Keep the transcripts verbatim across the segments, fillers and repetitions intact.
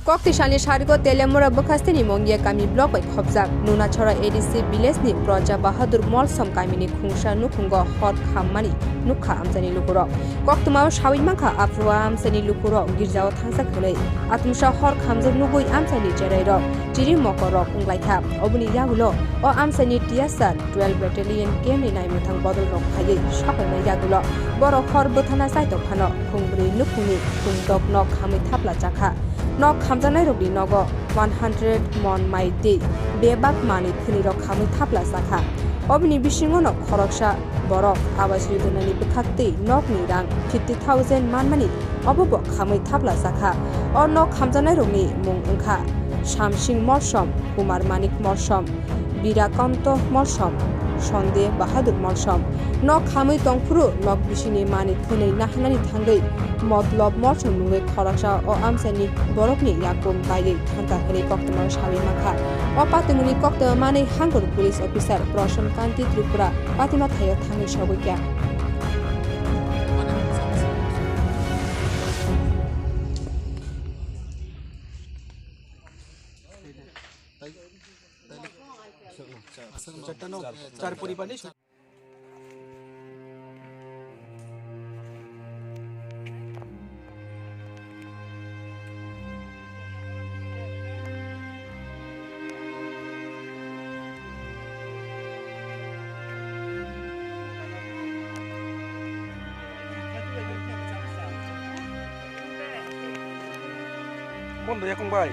Koktisani sarigo Telemura bwkhasteni Mongia kami block bai khopjak Nunachora A D C village ni Proja Bahadur Molsom kamini khungsa nukhungo hor khammani nukha amchaini lukurok. Koktwmao sawi mankha, aphuru amchaini lukurok girjao thangjak hwnwi. Atumsa hor khamjak nugwi amchaini cherairok chiri mokorrok wnglaikha. Oboni yagulo o amchaini T S R twelve Battalion camp ni naimwthang bodolrok phaiwi sokaimani yagulo borok hor bwthana chaitok phano khungbwrwi nukhungni khungdok nok khamwi thapla chakha. Nok khamjaknairokni nogo one hundred mon mai tei bebak manwi khwnirok khamwi thapla chakha. Oboni bisingono khoroksa borok abai soi donani bwkhak tei nokni rang fifty thousand manmani obo bo khamwi thapla chakha. O nok khamjaknairokni mung wngkha Samsing Morsom, Kumar Manik Morsom, Birakanto Morsom, Sonde Bahadur Morsom. Nok khamwi tongphuru nok bisingni manwi khwnwi naharnani thangwi Motlob Morsom mungwi khoroksa o amchaini borokni yakum baiwi thangkha hwnwi koktwmao sawi mankha. O patimungni koktwma manwi Hangkhor police officer Prashant Kanti Tripura patima thaio thangwi sogwi kha. Bono yakung bai.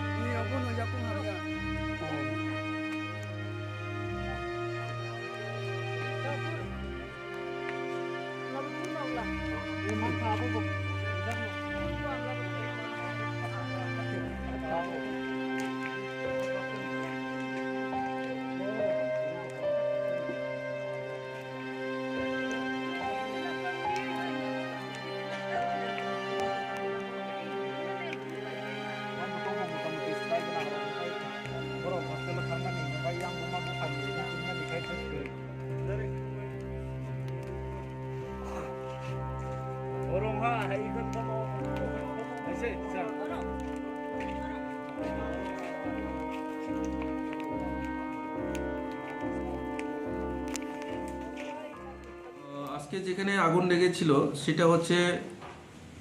আজকে যেখানে আগুন লেগেছিল, সেটা হচ্ছে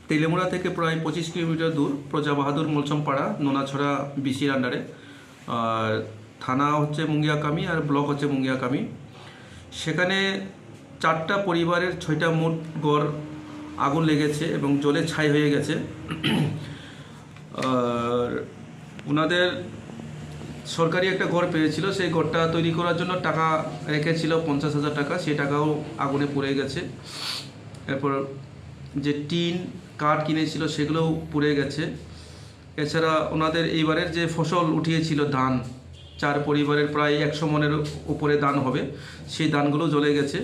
তেলেমুড়া থেকে প্রায় পঁচিশ কিলোমিটার দূর, প্রজা বাহাদুর মলসম পাড়া, নোনাছড়া বিসির আন্ডারে। আর থানা হচ্ছে মুঙ্গিয়াকামি আর ব্লক হচ্ছে মুঙ্গিয়াকামি। সেখানে চারটা পরিবারের ছয়টা মোট ঘর আগুন লেগেছে এবং জ্বলে ছাই হয়ে গেছে। আর ওনাদের সরকারি একটা ঘর পেয়েছিল, সেই ঘরটা তৈরি করার জন্য টাকা রেখেছিল পঞ্চাশ হাজার টাকা, সেই টাকাও আগুনে পুড়ে গেছে। এরপর যে টিন, কাঠ কিনেছিল, সেগুলোও পুড়ে গেছে। এছাড়া ওনাদের এইবারের যে ফসল উঠিয়েছিল, ধান, চার পরিবারের প্রায় একশো মনের উপরে ধান হবে, সেই ধানগুলো জ্বলে গেছে।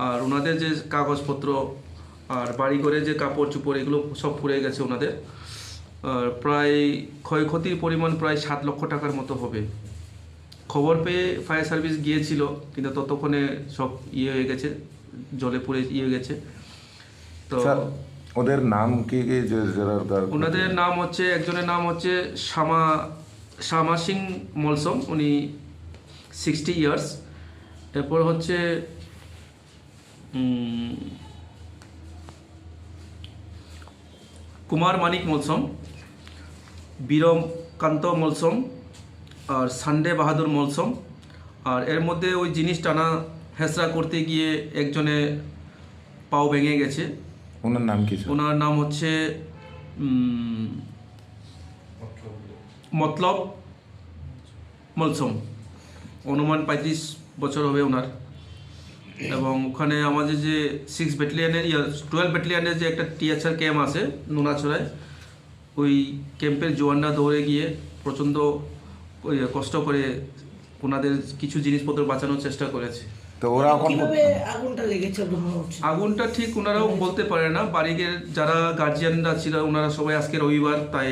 আর ওনাদের যে কাগজপত্র আর বাড়ি ঘরে যে কাপড় চোপড়, এগুলো সব পুড়ে গেছে ওনাদের। আর প্রায় ক্ষয়ক্ষতির পরিমাণ প্রায় সাত লক্ষ টাকার মতো হবে। খবর পেয়ে ফায়ার সার্ভিস গিয়েছিল, কিন্তু ততক্ষণে সব ইয়ে হয়ে গেছে, জ্বলে পুড়ে ইয়ে হয়ে গেছে। তো স্যার, ওদের নাম কি কি যে যারা তার ওনাদের নাম হচ্ছে, একজনের নাম হচ্ছে শ্যামা, শ্যামা সিং মলসম, উনি সিক্সটি ইয়ার্স। এরপর হচ্ছে, উম, কুমার মানিক মলসম, বীরকান্ত মলসম, আর সানডে বাহাদুর মলসম। আর এর মধ্যে ওই জিনিস টানা হেচড়া করতে গিয়ে একজনে পাও ভেঙে গেছে। ওনার নাম কি, স্যার? ওনার নাম হচ্ছে, উম, মতলব মলসম, অনুমান পঁয়ত্রিশ বছর হবে ওনার। এবং ওখানে আমাদের যে সিক্স ব্যাটালিয়নের, ইয়া, টুয়েলভ ব্যাটালিয়নের যে একটা টিএসআর ক্যাম্প আছে নোনাছড়ায়, ওই ক্যাম্পের জওয়ানরা দৌড়ে গিয়ে প্রচণ্ড, ইয়ে, কষ্ট করে ওনাদের কিছু জিনিসপত্র বাঁচানোর চেষ্টা করেছে। তো ওরা এখন কিভাবে আগুনটা লেগেছে বলে মনে হচ্ছে? আগুনটা ঠিক ওনারাও বলতে পারে না। বাড়ির যারা গার্জিয়ানরা ছিল, ওনারা সবাই, আজকে রবিবার, তাই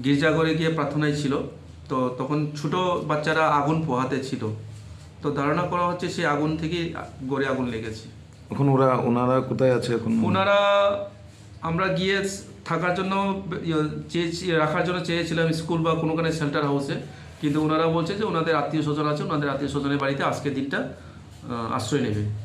গির্জাঘরে গিয়ে প্রার্থনায় ছিল। তো তখন ছোট বাচ্চারা আগুন পোহাতে ছিল, তো ধারণা করা হচ্ছে সেই আগুন থেকেই ঘরে আগুন লেগেছে। এখন ওরা, ওনারা কোথায় আছে এখন? ওনারা, আমরা গিয়ে থাকার জন্য, ইয়ে, চেয়েছি, রাখার জন্য চেয়েছিলাম স্কুল বা কোনো কারণে শেল্টার হাউসে, কিন্তু ওনারা বলছে যে ওনাদের আত্মীয় স্বজন আছে, ওনাদের আত্মীয় স্বজনের বাড়িতে আজকের দিনটা, আহ, আশ্রয় নেবে।